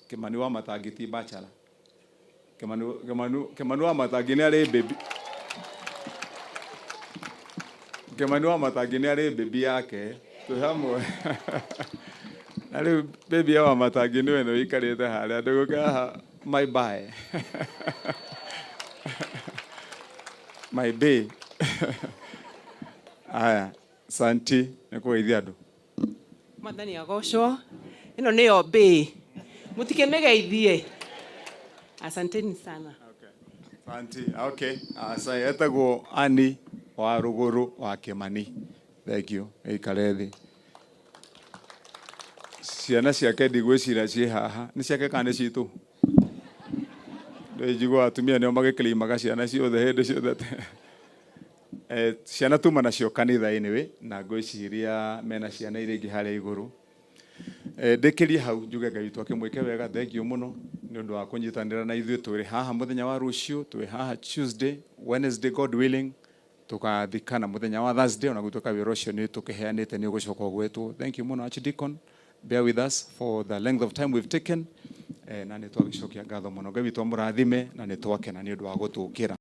Kimani wa Matangi ti bachelor. Kimani, Kimani, Kimani wa Matangi nĩ arĩ baby. Kimani wa Matangi nĩ arĩ baby yake. Twĩ hamwe. Na rĩu baby ya wa Matangi nĩwe nĩ ũikarĩte harĩa ndũgũke haha my bye. My bay. Aya, santi nĩ kũgeithia andũ. Mwathani agocwo. Ĩno nĩyo mbĩ. Mũtikĩmĩgeithie. Asanteni sana. Santi, okay. Asa etagwo Ani wa Rũgũrũ wa Kĩmani. Thank you. Ĩikare thĩ. Ciana ciake ndigwĩciria ciĩ haha. Nĩ ciake kana nĩ citũ? Njiguaga atumia nĩo magĩkĩrĩimaga ciana ciothe hĩndĩ ciothe. Eh, ciana tuma nacio kanitha anyway, na ngwĩciria mena ciana iria ingĩ harĩa igũrũ. Eh, ndĩkĩrie hau njuge Ngai witũ akĩmwĩke wega. Thank you mũno nĩ ũndũ wa kũnyitanĩra na ithuĩ. Twĩrĩ haha mũthenya wa rũciũ, twĩ haha Tuesday, Wednesday, God willing, tũgathikana mũthenya wa Thursday, ona gũtuĩka wĩra ũcio nĩ tũkĩheanĩte nĩ ũgũcoka ũgwetwo. Thank you mũno, Archdeacon. Bear with us for the length of time we've taken. Eh, na nĩ twagĩcokia ngatho mũno. Ngai witũ amũrathime na nĩ twakena nĩ ũndũ wa gũtũkĩra.